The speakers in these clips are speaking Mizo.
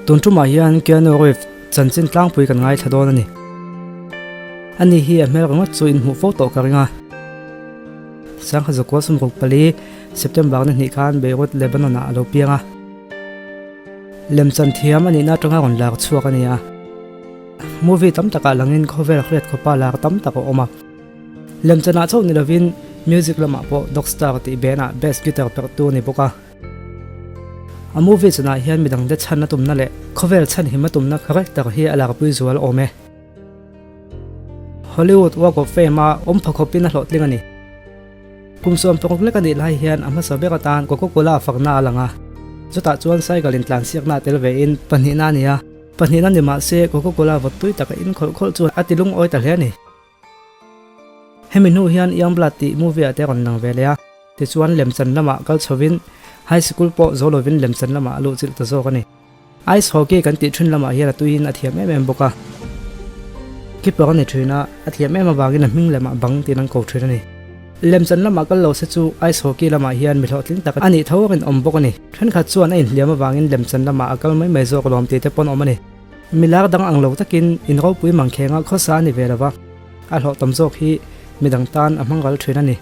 Tun tumah hian Keanu Reeves chanchin tlangpui kan ngaithla dawn a ni. Ani hi a hmel ringawt chu inhmuh fo tawh ka ring a. Sangha zakua 24, September ni hnih khan Beirut, Lebanon ah a lo piang a. Lemchan thiam a nihna atanga rawn lar chhuak a ni a. Movie tam takah langin khawvel hriat khawpa lar tam tak a awm a. Lemchanah chauh ni lovin music lamah pawh Dogstar tih band-ah bass guitar perhtu a ni bawk a. A movie chanah hian midangte chhan a tumna leh khawvel chhan him a tumna character hi a larpui zual awm e. Hollywood Walk of Fame-a awm pha khawpin a hlawhtling a ni. Kum 16 lek a nih lai hian a hmasa ber atan Coca-Cola fakna a lang a, chutah chuan cycle in tlansiakna a tel vein pahnihna a ni a, pahnihna ni mah se Coca-Cola vawt tui taka in khawlh khawlh chuan a ti lungawi ta hle a ni. Hemi hnu hian Youngblood tih movie ah te a rawn lang ve leh a, tichuan lemchan lamah kal chhovin high sikul pawh zo lovin lemchan lamah a luhchilh ta zawk a ni. Ice hockey kan tih thin lamah hian a tuiin a thiam em em bawk a. Keeper a ni thin a, a thiam em avangin a hming lemah bang tiin an ko thin a ni. Lemchan lamah kal lo se chu ice hockey lamah hian mi hlawhtling tak a nih tho a rinawm bawk a ni. Thenkhat chuan a inhliam avangin lemchan lamah a kal mai mai zawk lawm tih te pawn awm a ni. Milar dang ang lo takin in ropui mangkhenga khawsa a ni ve lo va, a hlawh tam zawk hi midang tan a hmang ral thin a ni.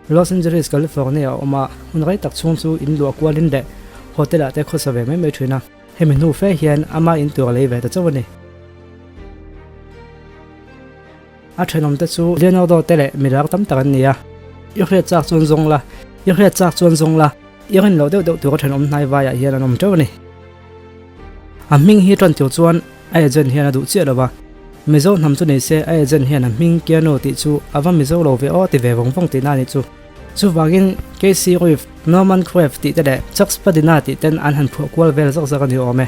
Los Angeles, California a awm a, hun rei tak chhung chu in luah kualin leh hotel ah te khawsa ve mai mai thin a. Hemi hnu fe hian ama in tur a lei ve ta chauh a ni. A thenawm te chu Leonardo te leh milar tam tak an ni a. I hriat chak chuan zawng la, i hriat chak chuan zawng la, i rin loh deuh deuh tur a thenawm hnai vaiah hian an awm teuh a ni. A hming hi tan tur chuan a agent hian a duh chiah lo va, Mizo hnam chu nei se a agent hian a hming Keanu tih chu a va Mizo lo ve aw ti ve vawng vawng tihna a nih chu. Chuvangin Casey Reeves, Norman Crave tih te leh Chuck Spadina tih ten an han phuah kual vel zak zak a ni awm e.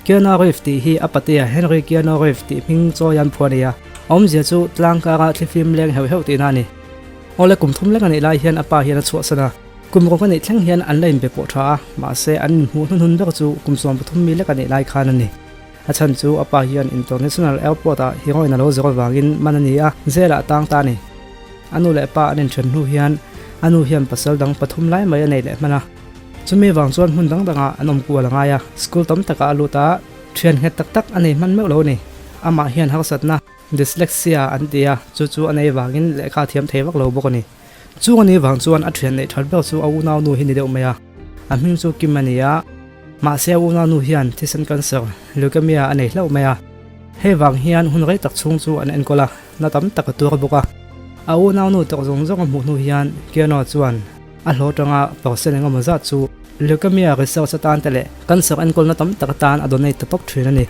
Keanu Reeves tih hi a patea Henry Keanu Reeves tih hming chawi an phuah a ni a, a awmzia chu tlang kara thlifim leng heuh heuh tihna a ni. Awle kum thum lek a nih lai hian a pa hian a chhuahsan a. Kum rawk a nih thleng hian an la inbe pawh tha a, mahse an inhmuh hnuhnun ber chu kum 13 mi lek a nih lai khan a ni. A chhan chu a pa hian International Airport ah heroin a lo zawr avangin man a ni a, jail ah a tang ta a ni. A nu leh pa an inthen hnu hian a nu hian pasal dang pathum lai mai a nei leh hman a. Chumi vang chuan hmun dang dangah an awm kual a ngai a, school tam takah a lut a, thian nghet tak tak a nei hman meuh lo a ni. Amah hian harsatna, dyslexia, an ti a, chu chu a nei vangin lehkha a thiam thei vak lo bawk a ni. Chung a nih vang chuan a thian neih that ber chu a unau nu hi ni deuh mai a, a hming chu Kim a ni a, mahse a unau nu hian thisen cancer, leukemia, a nei hlauh mai a. Hei vang hian hun rei tak chhung chu an enkawl a, na tam tak a tuar bawk a. A unau nu tawk zawng zawng a hmuh hnu hian Keanu chuan a hlawh atanga percent engemaw zat chu leukemia research atan te leh cancer enkawlna tam tak atan a donate ta pawp thin a ni.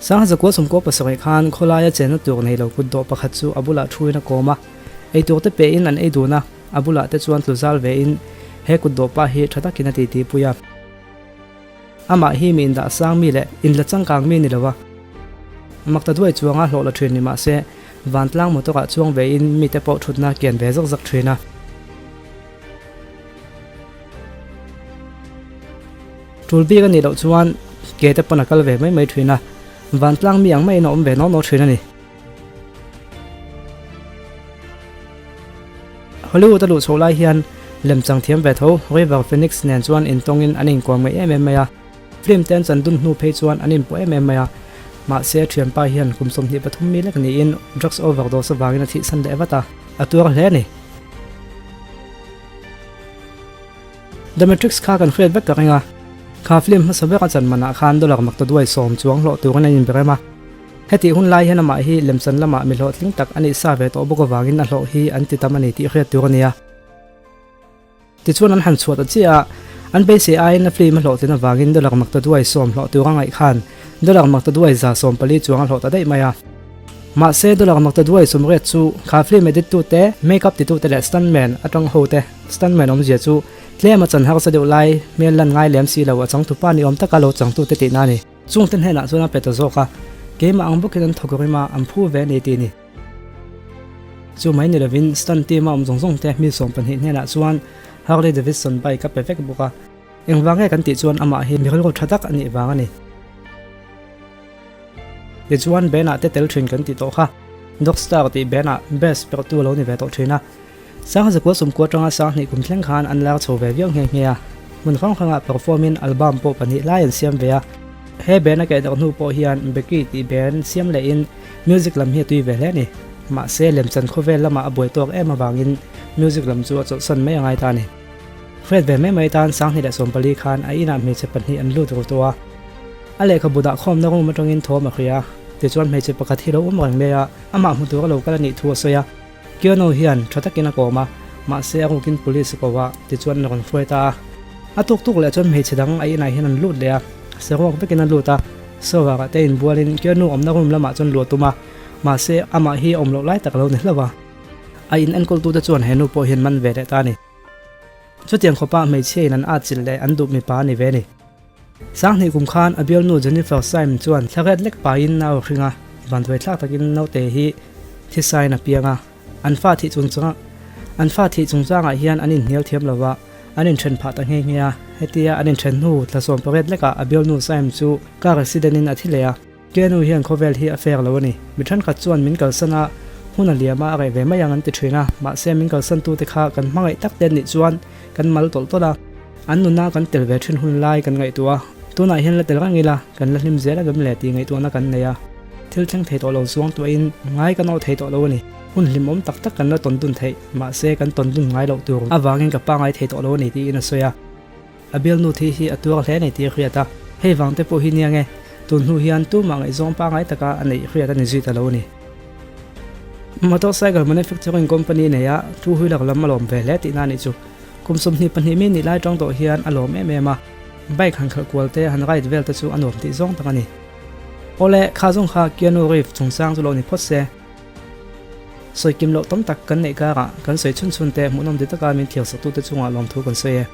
Sangha zakua sawmkua pasarih khan khawlaia chenna tur nei lo kutdawh pakhat chu a bulah thuin a kawm a, eitur te pehin an ei dun a, a bulah te chuan tlu zal vein he kutdawh pa hi tha takin a titi pui a. Amah hi mi indah sang mi leh inla changkang mi ni lo a, makta duai chuanga hlawh la thin ni mah se vantlang motor ah chuang vein mite pawh thutna kian ve zak zak thin a. Tul bik a nih loh chuan ke te pawn a kal ve mai mai thin a, vantlang mi ang maiin a awm ve naw naw thin a ni. Hollywood a luh chhoh lai hian lemchang thiam ve tho River Phoenix nen chuan intawngin an inkuam ngei em em mai a, film te an chan dun hnu phei chuan an inpawh em em mai a, mahse thianpa hian kum 23 mi lek niin drugs overdose avangin a thihsan leh vat a, a tuar hle a ni. The Matrix kha kan hriat vek ka ring a, kha film hmasa ber a chan manah khan dollar makta duai sawm chuang hlawh turin an inberem a. Hetih hun lai hian amah hi lemchan lamah mi hlawhtling tak a nih sa ve tawh bawk avangin a hlawh hi an ti tam a ni tih hriat tur a ni a. Tichuan an han chhuah ta chiah a, an beisei aiin a film a hlawhtlin avangin dollar makta duai sawm hlawh tur a ngaih khan dollar makta duai 140 chuang a hlawh ta daih mai a. Mahse dollar makta duai 80 chu kha film edit tute, make up titute leh stuntman atang hote, Stuntman awmzia chu tlem a chan harsa deuh lai hmel lan ngai lem si lo a changtupa ni awm taka lo changtute tihna a ni. Chungte hnenah chuan a pe ta zawk a, keimah ang bawkin an thawk rim a, an phu ve a ni tih a ni. Chu mai ni lovin stunt team a awm zawng zawng te mi 12 hnenah chuan Harley Davidson bike a pe vek bawk a. Engvang nge kan tih chuan amah hi mi rilru tha tak a nih vang a ni. Tichuan band-ah te tel thin kan tih tawh kha Dogstar tih band-ah bass perhtu a lo ni ve tawh thin a. Sangha zakua sawmkua atanga 2000 kum thleng khan an lar chho ve viau nghe nghe a. Hmun hrang hrangah perform in album pawh pahnih lai an siam ve a. He band a keh darh hnu pawh hian Becky tih band siam lehin music lam hi a tui ve hle a ni. Mahse lemchan khawvel lamah a buai tawk em avangin music lam chu a chawlhsan mai a ngai ta a ni. Hriat ve mai mai tan 2014 khan a inah hmeichhe pahnih an lut ru tawh a. A lehkhabu dah khawmna room atangin thawm a hria a, tichuan hmeichhe pakhat hi lo awm reng mai a, amah hmu tur a lo kal a nih thu a sawi a. Keanu hian tha takin a kawm a, mahse a rukin police a ko a, tichuan a rawn hruai ta a. A tuk tuk leh chuan hmeichhe dang a inah hian an lut leh a, saruak vekin a lut a, shower ah te inbualin Keanu awmna room lamah chuan luah tum a, mahse amah hi a awm loh lai tak a lo ni hlauh a. A in enkawltute chuan he nu pawh hian man ve leh ta a ni. Chutiang khawpa hmeichhia in an atchilh leh an duh mipa a ni ve a ni. Sanghnih kum khan a bialnu Jennifer Syme chuan thlaret lek pahin nau a hring a, vanduai thlak takin naute hi thisain a piang a. An fa thih chung an fa thih chungchangah hian an inhnial thiam lo va, an inthen phah ta nghe nghe a. Hetia an inthen hnu thla 18 lekah a bialnu Syme chu car accident in a thi leh a. Kenu hian khawvel hi a fair lo a ni. Mi thenkhat chuan min kalsan a, hun a liam a, a reh ve mai ang an ti thin a. Mahse min kalsan tute kha kan hmangaih tak te nih chuan kan mal tawlh tawlh a. An nuna kan tel ve thin hun lai kan ngaihtuah a, tunah hian la tel reng ila, kan la hlim zel a gem le tih ngaihtuahna kan nei a. Thil thleng thei tawh lo zuang tuahin ngai kan awh thei tawh lo a ni. Hun hlimawm tak tak kan la tawn dun theih, mahse kan tawn dun ngai loh tur avangin ka pangai thei tawh lo a ni tiin a sawi a. A bialnu thi hi a tuar hle a ni tih a hriat a, hei vang te pawh hi nia nge, tun hnu hian tumah ngaihzawng pangngai taka a neih hriat a ni zui ta lo a ni. Motorcycle manufacturing company neia two wheeler lam a lawm ve hle tihna a nih chu. Kum 22 mi nih lai tang tawh hian a lawm em em a, bike han khalh kual te, han ride vel te chu a nuam tih zawng tak a ni. Awle, kha zawng kha Keanu Reeves chungchang chu lo ni phawt se. Sawi kim loh tam tak kan neih karah kan sawi chhun chhun te hmuhnawm ti taka min thiangsaktu te chungah lawmthu kan sawi e.